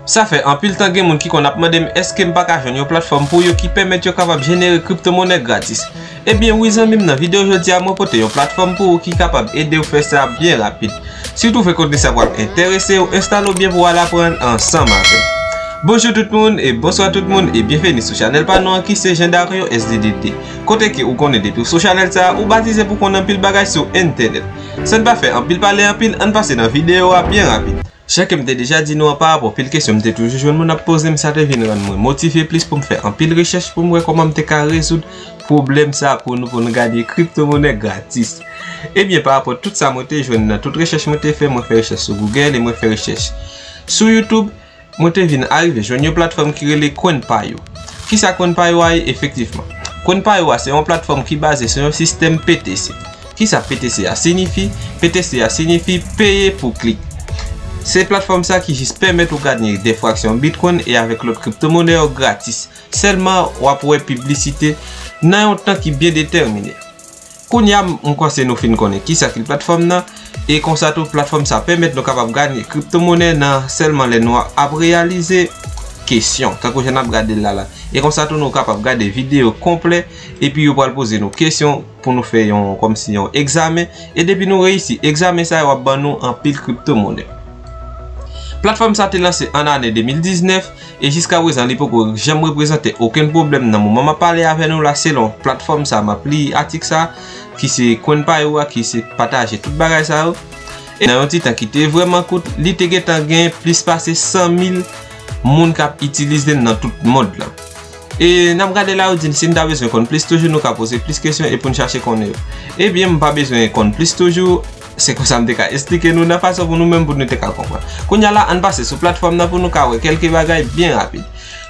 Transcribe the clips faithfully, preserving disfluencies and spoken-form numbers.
Sa fè anpil tan gen moun ki konn ap mande m èske m pa ka jwenn yon platfòm pou yo ki pèmèt yo kapab jenere kriptomonè gratis. Ebyen wi zanmi m, nan videyo jodi a mwen pote yon platfòm pou ou ki kapab ede w fè sa byen rapid. Si w twouve kontni sa pral enterese w, enstale w byen pou w al aprann ansanm avè m. Bonjou tout moun e bonswa tout moun e byenveni sou chanèl pa nou an ki se Jeandario S D D T. Kote ke ou konnen depi w sou chanèl sa a, ou batize pou konn anpil bagay sou entènèt. San n pa fè anpil pale anpil, ann pase nan videyo a byen rapid. Jan ke m te deja di nou an, pa rapò pil kesyon m te toujou jwenn moun ap poze m, sa te vin rann mwen motive plis pou m fè anpil rechèch pou m wè kòman m te ka rezoud pwoblèm sa a pou nou, pou nou gade kriptomonè gratis. Ebyen pa rapò tout sa mwen te jwenn nan tout rechèch mwen te fè, mwen fè rechèch sou Google e mwen fè rechèch sou YouTube, mwen te vin arive jwenn yon platfòm ki rele CoinPayo. Kisa CoinPayo a ye efektivman? CoinPayo a se yon platfòm ki baze sou yon sistèm P T C. Kisa P T C a siyifi? P T C a siyifi peye pou klik. Se platfòm sa ki jis pèmèt ou gade de fraksyon Bitcoin e avèk lòt kriptomonè yo gratis. Sèlman w ap wè piblisite nan yon tan ki byen detèmine. Kounye a m panse nou fin konnen kisa ki platfòm nan e konsa tou platfòm sa pèmèt nou kapab gade kriptomonè nan sèlman lè nou ap reyalize kesyon tankou jan n ap gade l la la. E konsa tou nou kapab gade videyo konplè epi yo pral poze nou kesyon pou nou fè yon kòmsi yon egzamen e depi nou reyisi egzamen sa yo ap ban nou anpil kriptomonè. Platfòm sa te lanse an ane de mil diznèf e jiska prezan li poko janm reprezante okenn pwoblèm nan moman m ap pale avè nou la selon platfòm sa m ap li atik sa ki se CoinPayo a ki se pataje tout bagay sa yo. E nan yon ti tan ki te vrèman kout, li te gentan gen plis pase san mil moun k ap itilize l nan tout mond lan. E n ap gade la yo di n si n ta bezwen konn plis toujou nou ka poze plis kesyon e pou n chache konnen yo. Ebyen m pa bezwen konn plis toujou, se konsa m te ka esplike nou nan fason pou nou menm pou nou te ka konprann. Kounye a la ann pase sou platfòm nan pou nou ka wè kèlke bagay byen rapid.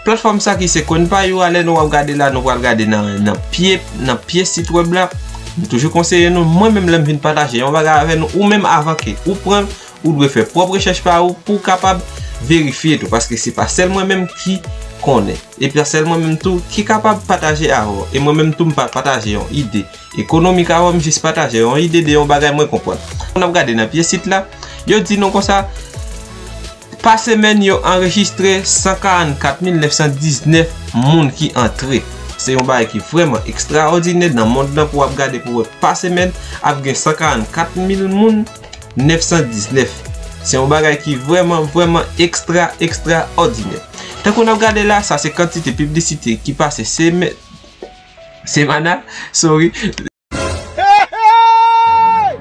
Platfòm sa ki se CoinPayo a, lè nou ap gade la nou pral gade nan, nan pye, nan pye sit wèb la. M toujou konseye nou, mwen menm lè m vin pataje yon bagay avè nou, ou menm avan ke ou pran l, ou dwe fè pwòp rechèch pa ou pou w kapab verifye tou, paske se pa sèl mwen menm ki konnen, e pa sèl mwen menm tou ki kapab pataje avè w, e mwen menm tou m pa pataje yon ide ekonomik avè w, m jis pataje yon ide de yon bagay mwen konprann. N ap gade nan pye sit la, yo di nou konsa, pa semèn yo anrejistre san karannkat mil nèf san diznèf moun ki antre. Se yon bagay ki vrèman ekstraòdinè nan mond lan pou w ap gade pou w wè pa semèn ap gen san karannkat mil moun nèf san diznèf. Se yon bagay ki vrèman, vrèman ekstra, ekstraòdinè. Tankou n ap gade la, sa se kantite piblisite ki pase semèn, semana, sorry.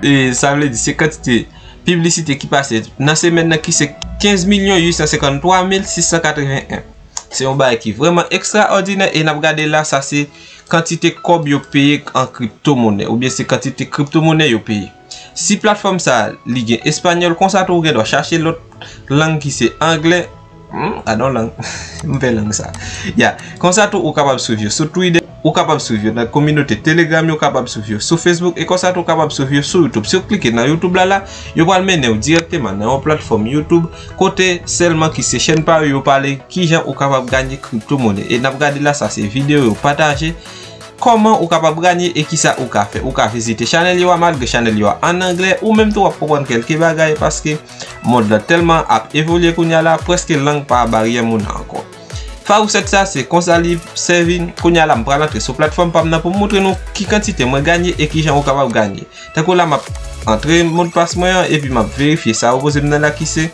E sa vle di se kantite piblisite ki pase nan semèn nan ki se kenz milyon uit san senkanntwa mil sis san katreven en. Se yon bagay ki vrèman ekstraòdinè e n ap gade la, sa se kantite kòb yo peye an kriptomonè, oubyen se kantite kriptomonè yo peye. Si platfòm sa a, li gen espanyòl, konsa tou ou gen dwa chache lòt lang ki se anglè. Hmm, gadon lang. M fè lang sa. Ya, konsa tou ou kapab swiv yo sou Twitter, ou kapab swiv yo nan kominote Telegram, yo kapab swiv yo sou Facebook, e konsa tou ou kapab swiv yo sou YouTube. Si w klike nan YouTube la la, yo pral mennen w dirèkteman nan yon platfòm YouTube kote sèlman ki se chèn pa yo, yo pale kijan ou kapab ganye kriptomonè. E n ap gade la, sa se videyo yo pataje. Kòman ou kapab ganye e kisa ou ka fè? Ou ka vizite chanèl yo a, malgre chanèl yo a an anglè, ou menm tou w ap konprann kèlke bagay, paske mond lan tèlman ap evolye kounye a la, prèske lang pa baryè moun ankò. Fawouchèt sa, se konsa li sèvi. Kounye a la, m pral antre sou platfòm pa m nan pou m montre nou ki kantite mwen ganye e kijan ou kapab ganye. Tankou la, m ap antre modpas mwen an, epi m ap verifye sa yo poze m nan la ki se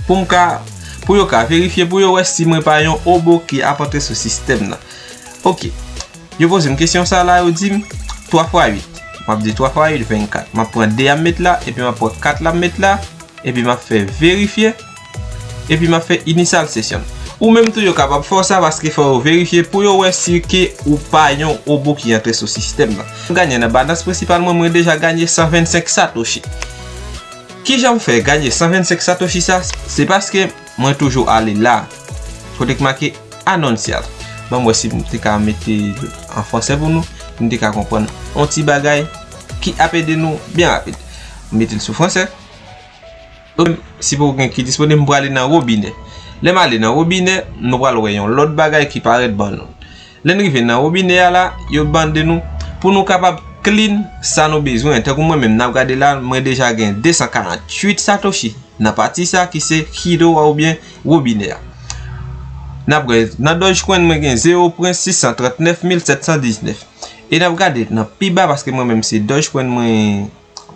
pou m ka, pou yo ka verifye, pou yo wè si mwen pa yon obo ki ap antre sou sistèm nan. Ok. Yo poze m kesyon sa la, yo di m twa fwa uit. M ap di twa fwa uit, vennkat. M ap pran de a m met la, epi m ap pran kat la m met la, epi m ap fè verifye, epi m ap fè initial session. Ou menm tou yo kapab fè w sa paske fò yo verifye pou yo wè si ke ou pa yon obo ki antre sou sistèm nan. M ganye nan balans prensipal mwen, mwen deja ganye san vennsenk satoshi. Kijan m fè ganye san vennsenk satoshi sa? Se paske mwen toujou ale la kote k make anunciar. Ban m wè si m te ka mete l an fransè pou nou, pou n te ka konprann yon ti bagay ki ap ede nou byen rapid. M mete l sou fransè. Ou menm, si poko gen ki disponib, m prale nan wobinè. Lè m ale nan wobinè, nou pral wè yon lòt bagay ki parèt ban nou. Lè n rive nan wobinè a la, yo mande nou pou nou kapab clean sa nou bezwen. Tankou mwen menm, n ap gade la, mwen deja gen de san karant uit Satoshi nan pati sa ki se Kido a oubyen wobinè a. N ap wè, nan Dogecoin, mwen gen zewo pwen sis san trant nèf mil sèt san diznèf. E n ap gade nan pi ba, paske mwen menm se Dogecoin mwen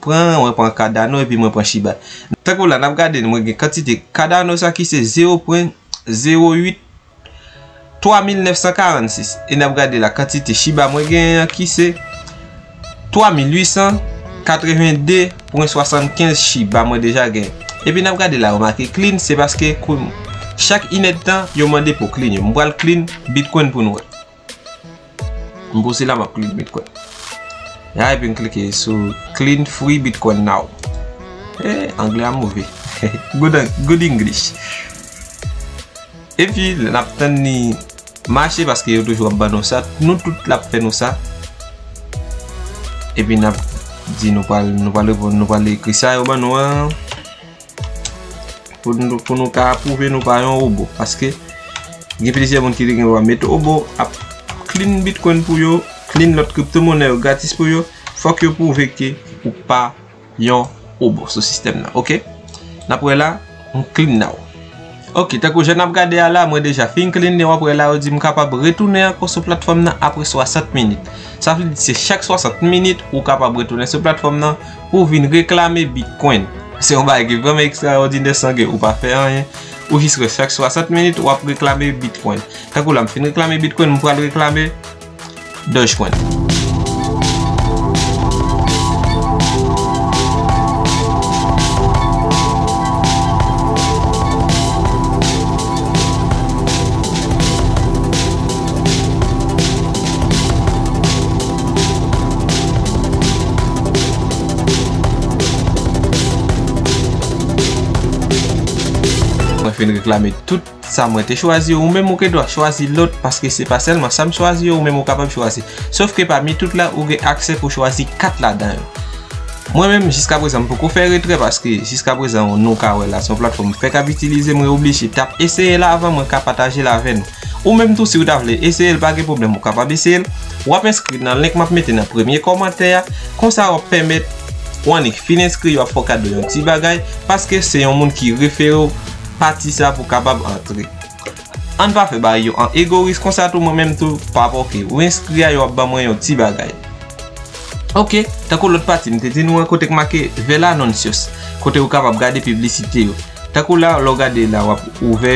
pran, mwen pran Cardano epi mwen pran Shiba. Tankou la, n ap gade, mwen gen kantite Cardano sa ki se zewo pwen zewo uit twa mil nèf san karannsis. E n ap gade la kantite Shiba mwen genyen an ki se twa mil uit san katreven de pwen swasannkenz Shiba mwen deja genyen. Epi n ap gade la, yo make clean, se paske kou, chak inèdtan, yo mande pou clean yo. M pral clean Bitcoin pou nou wè. M pouse la, m ap clean Bitcoin. Ya, epi m klike sou clean free Bitcoin now. Eh, anglè a move. Good, good English. Epi, n ap tann li mache paske yo toujou ap ban nou sa. Nou tout l ap fè nou sa. Epi n ap di nou pral, nou pral reponn, nou pral ekri sa yo ban nou an. Pou nou, pou nou ka pwouve nou pa yon wobo. Paske gen plizyè moun ki te gen dwa met wobo ap clean Bitcoin pou yo, clean lòt kriptomonè yo gratis pou yo. Fòk yo pwouve ke ou pa yon wobo sou sistèm nan, oke? N ap wè la, m clean now. Oke, tankou jan n ap gade a la, mwen deja fin clean li, w ap wè la, yo di m kapab retounen ankò sou platfòm nan apre swasant minit. Sa vle di se chak swasant minit ou kapab retounen sou platfòm nan pou w vin reklame Bitcoin. Se yon bagay ki vrèman ekstraòdinè, san ke ou pa fè anyen. Ou jis rès chak swasant minit, w ap reklame Bitcoin. Tankou la, m fin reklame Bitcoin, m pral reklame Dogecoin. Mwen fin reklame tout sa mwen te chwazi yo. Ou menm ou gen dwa chwazi lòt, paske se pa sèlman sa m chwazi yo, ou menm ou kapab chwazi. Sòf ke pami tout la, ou gen aksè pou chwazi kat ladan yo. Mwen menm, jiskaprezan, m poko fè retrè, paske jiskaprezan, nou ka wè la, se yon platfòm m fèk ap itilize, mwen oblije t ap eseye l avan mwen ka pataje l avè nou. Ou menm tou, si w ta vle eseye l, pa gen pwoblèm, ou kapab eseye l. W ap enskri nan link m ap mete nan premye kòmantè a. Konsa, w ap pèmèt w annik fin enskri, yo ap fè w kado yon ti bagay, paske se yon moun ki refere w pati sa pou w kapab antre. Ann pa fè bagay yo an egoris, konsa tou mwen menm tou, pa rapò ke ou enskri a, yo ap ban mwen yon ti bagay. Oke, tankou lòt pati, m te di nou an kote k make Ver Anuncios, kote ou kapab gade piblisite yo. Tankou la, lè w gade la, w ap ouvè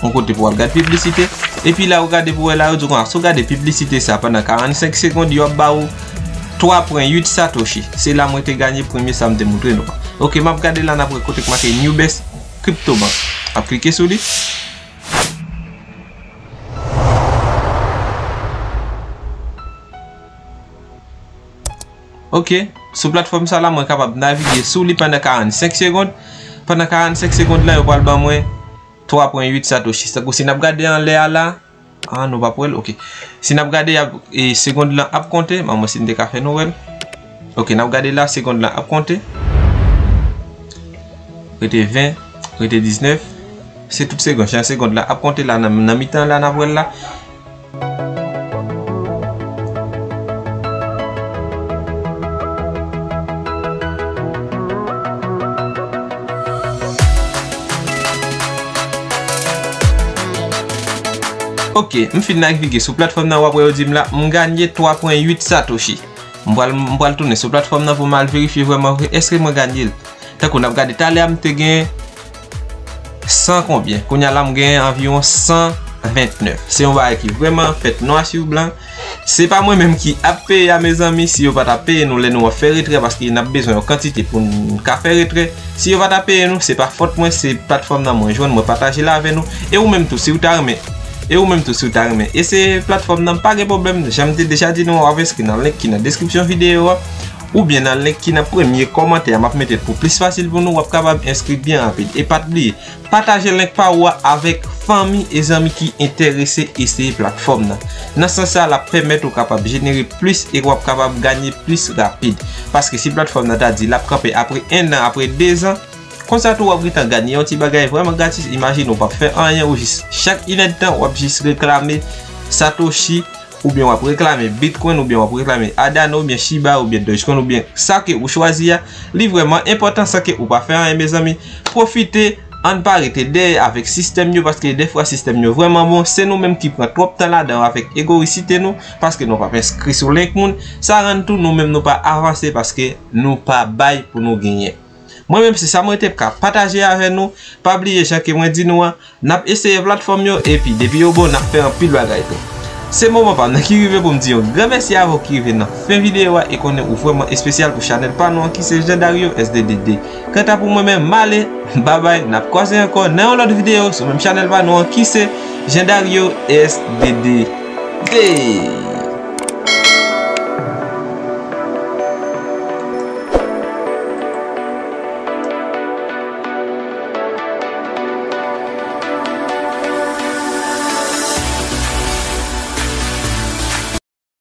yon kote pou w al gade piblisite. Epi la, ou gade pou wè la, yo di w konsa, si w gade piblisite sa pandan karannsenk segonn, yo ap ba ou twa pwen uit Satoshi. Se la mwen te ganye premye sa m te montre nou an. Oke, m ap gade la, n ap wè kote k make New Best Crypto Bank. M ap klike sou li. Oke, sou platfòm sa la, mwen kapab navige sou li pandan karannsenk segonn. Pandan karannsenk segonn lan, yo pral ban mwen twa pwen uit Satoshi. Tankou si n ap gade anlè a la, ah, nou p ap wè l, oke. Si n ap gade, y ap, e, segonn lan ap konte, ban mwen si n te ka fè nou wè l. Oke, n ap gade la, segonn lan ap konte. Rete ven, rete diznèf. Se tout segonn, jan segonn lan ap konte la, nan, nan mitan la, n ap wè l la. Oke, m fin navige sou platfòm nan, w ap wè yo di m la, m ganye twa pwen uit Satoshi. M pral, m pral tounen sou platfòm nan pou m al verifye vrèman vre, èske mwen ganye l. Tankou n ap gade talè a, m te gen san konbyen. Kounye a la, m gen anviwon san ventnèf. Se yon bagay ki vrèman fèt nwa sou blan. Se pa mwen menm ki ap peye a, mezanmi, si yo pa t ap peye nou lè nou ap fè retrè, paske n ap bezwen yon kantite pou n ka fè retrè. Si yo pa t ap peye nou, se pa fòt mwen, se platfòm nan mwen jwenn, mwen pataje l avè nou. E ou menm tou, si w ta renmen, e ou menm tou, si w ta renmen eseye platfòm nan, pa gen pwoblèm. Jan m te deja di nou, w ap enskri nan link ki nan deskripsyon videyo a, oubyen nan link ki nan premye kòmantè a, m ap mete l pou plis fasil pou nou, w ap kapab enskri byen rapid. E pa t bliye, pataje link pa ou a avèk fanmi e zanmi ki enterese eseye platfòm nan. Nan sans sa, l ap pèmèt ou kapab jenere plis e w ap kapab ganye plis rapid. Paske si platfòm nan ta di l ap kanpe apre en an, apre de zan, konsa tou w ap gentan ganye yon ti bagay vrèman gratis. Imajine w p ap fè anyen, ou jis chak inèdtan w ap jis reklame Satoshi oubyen w ap reklame Bitcoin, oubyen w ap reklame Cardano, oubyen Shiba, oubyen Dogecoin, oubyen sa ke ou chwazi a, li vrèman enpòtan san ke ou pa fè anyen, mezanmi. Pwofite, ann pa rete dèyè avèk sistèm yo, paske defwa sistèm yo vrèman bon, se nou menm ki pran twòp tan ladan avèk egoyisite nou, paske nou p ap enskri sou link moun, sa rann tou nou menm nou pa avanse paske nou pa bay pou nou genyen. Mwen menm se sa mwen te ka pataje avè nou. Pa bliye jan ke mwen di nou an, n ap eseye platfòm yo epi depi yo bon n ap fè anpil bagay tou. Se moman pa m nan ki rive pou m di yon gran mèsi avè w ki rive nan fen videyo a e konnen ou vrèman espesyal pou chanèl pa nou an ki se Jean Dario S D D D. Kanta pou mwen menm m ale, babay, n ap kwaze ankò nan yon lòt videyo sou menm chanèl pa nou an ki se Jean Dario S D D D.